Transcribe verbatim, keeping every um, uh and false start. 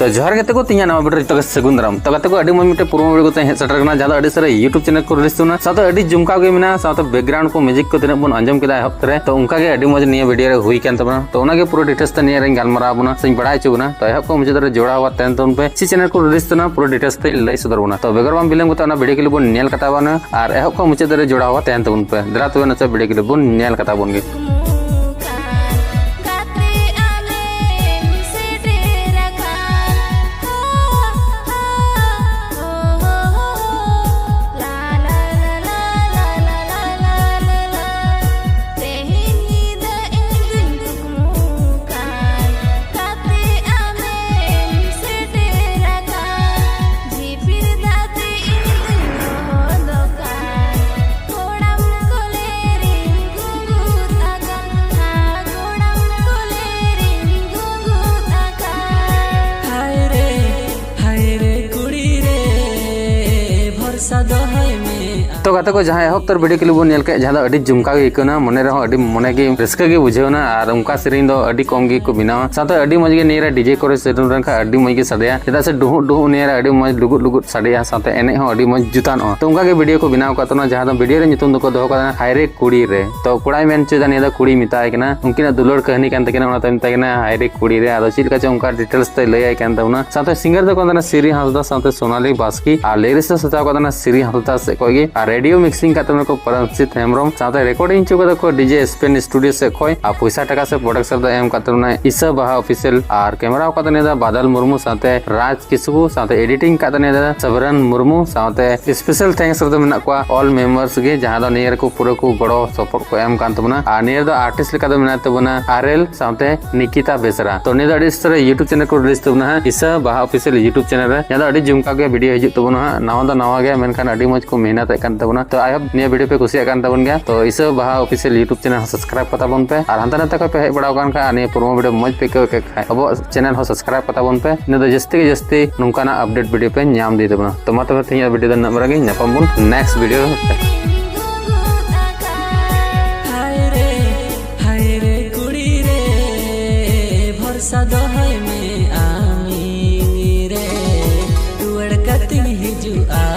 ᱛᱚ ᱡᱚᱦᱟᱨ ᱜᱟᱛᱮ ᱠᱚ, ᱛᱮᱦᱮᱧᱟᱜ ᱱᱟᱣᱟ ᱵᱷᱤᱰᱤᱭᱳ ᱨᱮ ᱡᱚᱛᱚ ᱜᱮ ᱥᱟᱹᱜᱩᱱ ᱫᱟᱨᱟᱢ᱾ ᱛᱚ ᱜᱟᱛᱮ ᱠᱚ, ᱟᱹᱰᱤ ᱢᱚᱡᱽ ᱢᱤᱫᱴᱮᱱ ᱯᱨᱳᱢᱳ ᱵᱷᱤᱰᱤᱭᱳ ᱠᱚᱛᱮ ᱦᱮᱡ ᱥᱮᱴᱮᱨ ᱠᱟᱱᱟ, ᱡᱟᱦᱟᱸ ᱫᱚ ᱟᱹᱰᱤ ᱥᱟᱨᱟ YouTube ᱪᱮᱱᱮᱞ ᱠᱚ ᱨᱤᱞᱤᱡᱽ ᱛᱟᱵᱚᱱᱟ, ᱥᱟᱶᱛᱮ ᱟᱹᱰᱤ ᱡᱷᱩᱢᱠᱟᱣ ᱜᱮ ᱢᱮᱱᱟᱜᱼᱟ, ᱥᱟᱶᱛᱮ ᱵᱮᱠᱜᱨᱟᱣᱩᱱᱰ ᱠᱚ ᱢᱤᱭᱩᱡᱤᱠ ᱠᱚ ᱛᱤᱱᱟᱹᱜ ᱵᱚᱱ ᱟᱸᱡᱚᱢ ᱠᱮᱫᱟ ᱮᱦᱚᱵ ᱛᱮ, ᱛᱚ ᱚᱱᱠᱟ ᱜᱮ ᱟᱹᱰᱤ ᱢᱚᱡᱽ ᱱᱤᱭᱟᱹ ᱵᱷᱤᱰᱤᱭᱳ ᱨᱮ ᱦᱩᱭ ᱠᱟᱱ ᱛᱟᱵᱚᱱᱟ᱾ ᱛᱚ ᱚᱱᱟ ᱜᱮ ᱯᱩᱨᱟᱹ ᱰᱤᱴᱮᱞᱥ ᱛᱮ ᱱᱤᱭᱟᱹ ᱨᱮᱧ ᱜᱟᱞᱢᱟᱨᱟᱣ ᱟᱵᱚᱱᱟ, ᱥᱮᱧ ᱵᱟᱲᱟᱭ ᱦᱚᱪᱚ ᱵᱚᱱᱟ᱾ ᱛᱚ ᱮᱦᱚᱵ ᱠᱷᱚᱱ ᱢᱩᱪᱟᱹᱫ ᱫᱷᱟᱹᱨᱤᱡ ᱡᱚᱲᱟᱣ ᱟᱛᱮ ᱛᱟᱦᱮᱱ ᱛᱟᱵᱚᱱ ᱯᱮ, ᱪᱮᱫ ᱪᱮᱱᱮᱞ ᱠᱚ ᱨᱤᱞᱤᱡᱽ ᱛᱟᱵᱚᱱᱟ ᱯᱩᱨᱟᱹ ᱰᱤᱴᱮᱞᱥ ᱛᱮ ᱞᱟᱹᱭ ᱥᱚᱫᱚᱨ ᱵᱚᱱᱟ᱾ ᱛᱚ ᱵᱮᱜᱚᱨ ᱵᱟᱝ ᱵᱤᱞᱚᱢ ᱠᱟᱛᱮ ᱚᱱᱟ ᱵᱷᱤᱰᱤᱭᱳ ᱠᱞᱤᱯ ᱵᱚᱱ ᱧᱮᱞ ᱠᱟᱛᱟ ᱵᱚᱱᱟ ᱟᱨ ᱮᱦᱚᱵ ᱠᱷᱚᱱ ᱢᱩᱪᱟᱹᱫ ᱫᱷᱟᱹᱨᱤᱡ ᱡᱚᱲᱟᱣ ᱟᱛᱮ ᱛᱟᱦᱮᱱ ᱛᱟᱵᱚᱱ ᱯᱮ᱾ ᱫᱮᱞᱟ ᱛᱚᱵᱮ ᱱᱟᱪᱚ ᱵᱷᱤᱰᱤᱭᱳ ᱠᱞᱤᱯ ᱵᱚᱱ ᱧᱮᱞ ᱠᱟᱛᱟ ᱵᱚᱱ ᱜᱮ᱾ ᱛᱚ ᱜᱟᱛᱮ ᱠᱚ, ᱡᱟᱦᱟᱸ ᱮᱦᱚᱵ ᱩᱛᱟᱹᱨ ᱵᱷᱤᱰᱤᱭᱳ ᱠᱞᱤᱯ ᱵᱚᱱ ᱧᱮᱞ ᱠᱮᱫ, ᱡᱟᱦᱟᱸ ᱫᱚ ᱟᱹᱰᱤ ᱡᱷᱩᱢᱠᱟᱣ ᱜᱮ ᱟᱹᱭᱠᱟᱹᱣ ᱮᱱᱟ, ᱢᱚᱱᱮ ᱨᱮᱦᱚᱸ ᱟᱹᱰᱤ ᱢᱚᱱᱮ ᱜᱮ ᱨᱟᱹᱥᱠᱟᱹ ᱜᱮ ᱵᱩᱡᱷᱟᱹᱣ ᱮᱱᱟ᱾ ᱟᱨ ᱚᱱᱠᱟ ᱥᱮᱨᱮᱧ ᱫᱚ ᱟᱹᱰᱤ ᱠᱚᱢ ᱜᱮᱠᱚ ᱵᱮᱱᱟᱣᱟ, ᱥᱟᱶᱛᱮ ᱟᱹᱰᱤ ᱢᱚᱡᱽ ᱜᱮ ᱱᱤᱭᱟᱹ ᱨᱮ ᱰᱤᱡᱮ ᱠᱚᱨᱮ ᱥᱮᱴᱮᱨ ᱞᱮᱱᱠᱷᱟᱱ ᱟᱹᱰᱤ ᱢᱚᱡᱽ ᱜᱮ ᱥᱟᱰᱮᱭᱟ, ᱪᱮᱫᱟᱜ ᱥᱮ ᱰᱩᱦᱩᱜ ᱰᱩᱦᱩᱜ ᱱᱤᱭᱟᱹ ᱨᱮ ᱟᱹᱰᱤ ᱢᱚᱡᱽ ᱞᱩᱜᱩᱫ ᱞᱩᱜᱩᱫ ᱥᱟᱰᱮᱭᱟ, ᱥᱟᱶᱛᱮ ᱮᱱᱮᱡ ᱦᱚᱸ ᱟᱹᱰᱤ ᱢᱚᱡᱽ ᱡᱩᱛᱟᱱᱚᱜᱼᱟ᱾ ᱛᱚ ᱚᱱᱠᱟ ᱜᱮ ᱵᱷᱤᱰᱤᱭᱳ ᱠᱚ ᱵᱮᱱᱟᱣ ᱟᱠᱟᱫ ᱛᱟᱦᱮᱱᱟ, ᱡᱟᱦᱟᱸ ᱫᱚ ᱵᱷᱤᱰᱤᱭᱳ ᱨᱮ ᱧᱩᱛᱩᱢ ᱫᱚᱠᱚ ᱫᱚᱦᱚ ᱠᱟᱫᱟ ᱦᱟᱭᱨᱮ ᱠᱩᱲᱤ ᱨᱮ᱾ ᱛᱚ ᱠᱚᱲᱟᱭ ᱢᱮᱱ ᱦᱚᱪᱚᱭᱮᱫᱟ ᱱᱤᱭᱟᱹ ᱫᱚ ᱠᱩᱲᱤᱭ ᱢᱮᱛᱟᱭ ᱠᱟᱱᱟ, ᱩᱱᱠᱤᱱᱟᱜ ᱫᱩᱞᱟᱹᱲ ᱠᱟᱹᱦᱱᱤ ᱠᱟᱱ ᱛᱟᱹᱠᱤᱱᱟ, ᱚᱱᱟᱛᱮ ᱢᱮᱛᱟᱭ ᱠᱟᱱᱟ ᱦᱟᱭᱨᱮ ᱠᱩᱲᱤ ᱨᱮ᱾ ᱟᱫᱚ ᱪᱮᱫ ᱞᱮᱠᱟ ᱪᱚ ᱚᱱᱠᱟ ᱰᱤᱴᱮᱞᱥ ᱛᱮ ᱞᱟᱹᱭᱟᱭ ᱠᱟᱱ ᱛᱟᱵᱚᱱᱟ᱾ ᱥᱟᱶᱛᱮ ᱥᱤᱝᱜᱟᱨ ᱫᱚ ᱠᱟᱱ ᱛᱟᱦᱮᱱᱟ ᱥᱤᱨᱤ ᱦᱟᱸᱥᱫᱟ ᱥᱟᱶᱛᱮ ᱥᱳᱱᱟᱞᱤ ᱵᱟᱥᱠᱤ, ᱟᱨ ᱞᱤᱨᱤᱠᱥ ᱫᱚ ᱥᱟᱡᱟᱣ ᱠᱟᱜ ᱛᱟᱦᱮᱱᱟ ᱥᱤᱨᱤ ᱦᱟᱸᱥᱫᱟ ᱥᱮᱫ ᱠᱷᱚᱡ ᱜᱮ, ᱟᱨ ᱨᱮᱰᱤᱭᱳ ᱢᱤᱠᱥᱤᱝ ᱠᱟᱜ ᱛᱟᱵᱚᱱᱟ ᱠᱚ ᱯᱚᱨᱚᱢᱡᱤᱛ ᱦᱮᱢᱵᱨᱚᱢ, ᱥᱟᱶᱛᱮ ᱨᱮᱠᱚᱨᱰᱤᱝ ᱦᱚᱪᱚ ᱠᱟᱫᱟ ᱠᱚ ᱰᱤᱡᱮ ᱮᱥᱯᱮᱱ ᱥᱴᱩᱰᱤᱭᱳ ᱥᱮᱫ ᱠᱷᱚᱡ, ᱟᱨ ᱯᱚᱭᱥᱟ ᱴᱟᱠᱟ ᱥᱮ ᱯᱨᱚᱰᱟᱠᱥᱚᱱ ᱫᱚ ᱮᱢ ᱠᱟᱜ ᱛᱟᱵᱚᱱᱟ ᱤᱥᱟᱹ ᱵᱟᱦᱟ ᱚᱯᱷᱤᱥᱤᱭᱟᱞ, ᱟᱨ ᱠᱮᱢᱮᱨᱟ ᱠᱟᱜ ᱛᱟᱦᱮᱱᱟ ᱵᱟᱫᱚᱞ ᱢᱩᱨᱢᱩ ᱥᱟᱶᱛᱮ ᱨᱟᱡᱽ ᱠᱤᱥᱠᱩ, ᱥᱟᱶᱛᱮ ᱮᱰᱤᱴᱤᱝ ᱠᱟᱜ ᱛᱟᱦᱮᱱᱟ ᱥᱚᱵᱨᱟᱱ ᱢᱩᱨᱢᱩ, ᱥᱟᱶᱛᱮ ᱥᱯᱮᱥᱟᱞ ᱛᱷᱮᱝᱠᱥ ᱨᱮᱫᱚ ᱢᱮᱱᱟᱜ ᱠᱚᱣᱟ ᱚᱞ ᱢᱮᱢᱵᱟᱨᱥ ᱜᱮ, ᱡᱟᱦᱟᱸ ᱫᱚ ᱱᱤᱭᱟᱹ ᱨᱮᱠᱚ ᱯᱩᱨᱟᱹ ᱠᱚ ᱜᱚᱲᱚ ᱥᱚᱯᱚᱦᱚᱫ ᱠᱚ ᱮᱢ ᱠᱟᱱ ᱛᱟᱵᱚᱱᱟ᱾ ᱟᱨ ᱱᱤᱭᱟᱹ ᱨᱮᱫᱚ ᱟᱨᱴᱤᱥᱴ ᱞᱮᱠᱟ ᱫᱚ ᱢᱮᱱᱟᱭ ᱛᱟᱵᱚᱱᱟ ᱟᱨᱮᱞ ᱥᱟᱶᱛᱮ ᱱᱤᱠᱤᱛᱟ ᱵᱮᱥᱨᱟ᱾ ᱛᱚ ᱱᱤᱭᱟᱹ ᱫᱚ ᱟᱹᱰᱤ ᱩᱥᱟᱹᱨᱟ YouTube ᱪᱮᱱᱮᱞ ᱠᱚ ᱨᱤᱞᱤᱡᱽ ᱛᱟᱵᱚᱱᱟ ᱦᱟᱸᱜ ᱤᱥᱟᱹ ᱵᱟᱦᱟ ᱚᱯᱷᱤᱥᱤᱭᱟᱞ YouTube ᱪᱮᱱᱮᱞ ᱨᱮ, ᱡᱟᱦᱟᱸ ᱫᱚ ᱟᱹᱰᱤ ᱡᱷᱩᱢᱠᱟᱣ ᱜᱮ ᱵᱷᱤᱰᱤᱭᱳ ᱦᱤᱡᱩᱜ ᱛᱟᱵᱚᱱᱟ ᱦᱟᱸᱜ᱾ ᱱᱟᱣᱟ ᱫᱚ ᱱᱟᱣᱟ ᱜᱮᱭᱟ, ᱢᱮᱱᱠᱷᱟᱱ ᱟᱹᱰᱤ ᱢᱚᱡᱽ ᱠᱚ ᱢᱮᱦᱱᱚᱛᱮᱫ ᱠᱟᱱ ᱛᱟᱵᱚᱱᱟ᱾ ᱛᱚ I hope ᱱᱤᱭᱟᱹ ᱵᱷᱤᱰᱤᱭᱳ ᱯᱮ ᱠᱩᱥᱤᱭᱟᱜ ᱠᱟᱱ ᱛᱟᱵᱚᱱ ᱜᱮᱭᱟ᱾ ᱛᱚ ᱤᱥᱟᱹ ᱵᱟᱦᱟ ᱚᱯᱷᱤᱥᱤᱭᱟᱞ YouTube ᱪᱮᱱᱮᱞ ᱦᱚᱸ ᱥᱟᱵᱥᱠᱨᱟᱭᱤᱵ ᱠᱟᱛᱟ ᱵᱚᱱ ᱯᱮ, ᱟᱨ ᱦᱟᱱᱛᱮ ᱱᱟᱛᱮ ᱠᱷᱚᱡ ᱯᱮ ᱦᱮᱡ ᱵᱟᱲᱟᱣ ᱠᱟᱱ ᱠᱷᱟᱡ ᱟᱨ ᱱᱤᱭᱟᱹ ᱯᱨᱳᱢᱳ ᱵᱷᱤᱰᱤᱭᱳ ᱢᱚᱡᱽ ᱯᱮ ᱟᱹᱭᱠᱟᱹᱣ ᱠᱮᱫ ᱠᱷᱟᱡ ᱟᱵᱚᱣᱟᱜ ᱪᱮᱱᱮᱞ ᱦᱚᱸ ᱥᱟᱵᱥᱠᱨᱟᱭᱤᱵ ᱠᱟᱛᱟ ᱵᱚᱱ ᱯᱮ᱾ ᱤᱱᱟᱹ ᱫᱚ ᱡᱟᱹᱥᱛᱤ ᱜᱮ ᱡᱟᱹᱥᱛᱤ ᱱᱚᱝᱠᱟᱱᱟᱜ ᱟᱯᱰᱮᱴ ᱵᱷᱤᱰᱤᱭᱳ ᱯᱮ ᱧᱟᱢ ᱤᱫᱤ ᱛᱟᱵᱚᱱᱟ᱾ ᱛᱚ ᱢᱟ ᱛᱚᱵᱮ ᱛᱮᱦᱮᱧᱟᱜ ᱵᱷᱤᱰᱤᱭᱳ ᱫᱚ ᱱᱤᱱᱟᱹᱜ ᱵᱟᱨᱟ ᱜᱮ, ᱧᱟᱯᱟᱢ ᱵᱚᱱ ᱱᱮᱠᱥᱴ ᱵᱷᱤᱰᱤᱭᱳ ᱨᱮ᱾ ᱦᱟᱭᱨᱮ, ᱦᱟᱭᱨᱮ ᱠᱩᱲᱤ ᱨᱮ, ᱵᱷᱚᱨᱥᱟ ᱫᱚᱦᱚᱭ ᱢᱮ ᱟᱢᱤ᱾ ᱦᱤᱡᱩᱜᱼᱟ᱾